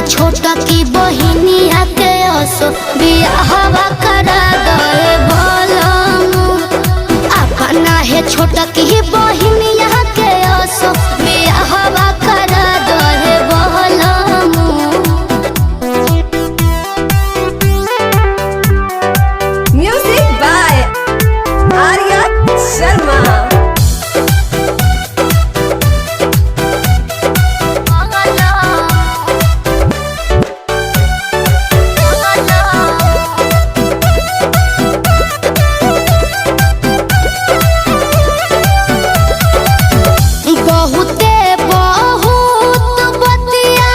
छोटा की बहिनिया के असो बियाहवा करा दे बलम। अपना है छोटा